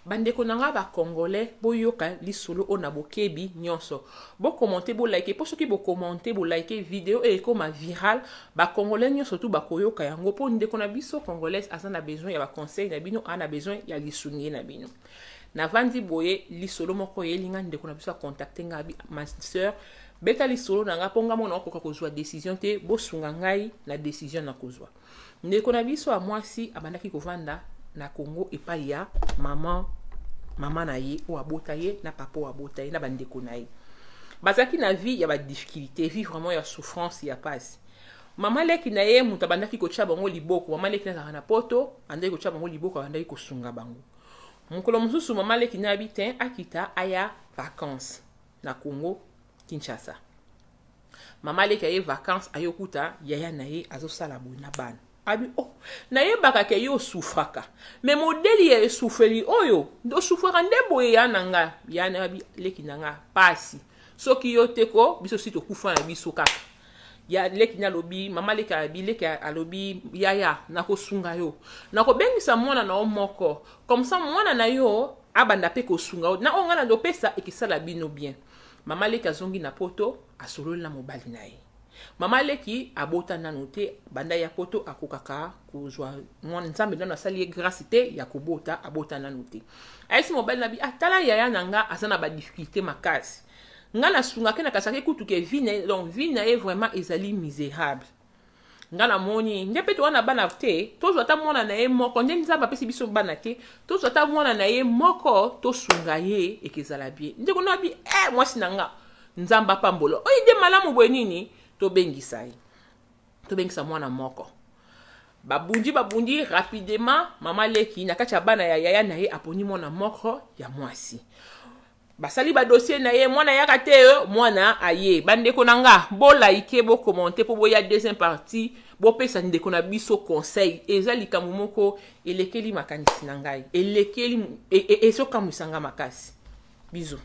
Bandeko na nga ba congolais, boyoka lisolo oyo na bokebi nyonso. Bokommente, bolike, mpo soki bokommente, bolike, video oyo ekoma viral, bacongolais nyonso tu bakoyoka yango, mpo ndeko na biso congolaise aza na besoin ya baconseil na bino, aza na besoin ya lisungi na bino. Navandi boye, lisolo moko eyeli nga. Ndeko na biso acontacte nga, abi: "Ma sœur, beta lisolo na nga, mpo nga mona okoka kozwa décision te, bosunga ngai na décision na kozwa." Ndeko na biso ya mwasi abandaki kovanda na Congo epai ya mama na ye oyo abota ye, na papa oyo abota ye, na bandeko na ye. Bazalaki na vie ya badifficulté, vie vraiment ya souffrance, ya pasi. Mama leki na ye moto abandaki kotia bango liboko. Mama leki nazalaka na Poto, abandaki kotia bango liboko, abandaki kosunga bango. Mokolo mosusu, mama leki na abi te akita, aya vacance na Congo Kinshasa. Mama leki aye vacance, ayokuta yaya na ye azosala boye na bana. Abi: "Oh, nayebaka ke yo osufraka, mais modèle ya esufeli oyo osufraka nde boye ya na nga ya na." Abi: "Leki na nga, pasi, soki yo te ko biso si tokufa na biso kaka." Ya leki na alobi, mama leki alobi, leki alobi: "Yaya, nakosunga yo, nakobengisa mwana na yo moko, comme ça mwana na yo abanda mpe kosunga yo na oyo ngai na ekesala bino bien." Mama leki azongi na Poto, asololi na mobali na ye. Mama leki abota nanu te. Banda ya Poto, akokaka kozwa mwana. Nzambe nano asali ye grâce te ya kobota, abota nanu te. Ayesi mobali na bi: "Atala, ah, yaya na nga aza na badifficulté makasi. Nga nasungaki, nakasaki kutu ke vie na ye, donc vie na ye vraiment ezali misérable. Nga namoni nde mpe toza na bana te, tozwa ata mwana na ye moko. Nde Nzambe apesi biso bana te, tozwa ata mwana na ye moko, tosunga ye, ekezala bien." Ndeko na bi: "Eh, mwasi na nga, Nzambe apambola oyo nde malamu boye. Nini, tobengisa ye, tobengisa mwana moko." Babundi, babundi rapidement. Mama leki, na kati ya bana ya yaya na ye, aponi mwana moko ya mwasi. Basali badossier na ye, mwana yaka te, mwana aye. Bandeko na nga, bolike, bokommente, mpo boya deuxième partie, bopesa ndeko na biso conseil. Eza likambo moko elekeli makanisi na ngai, elekeli, ezokamwisa nga makasi. Bisous.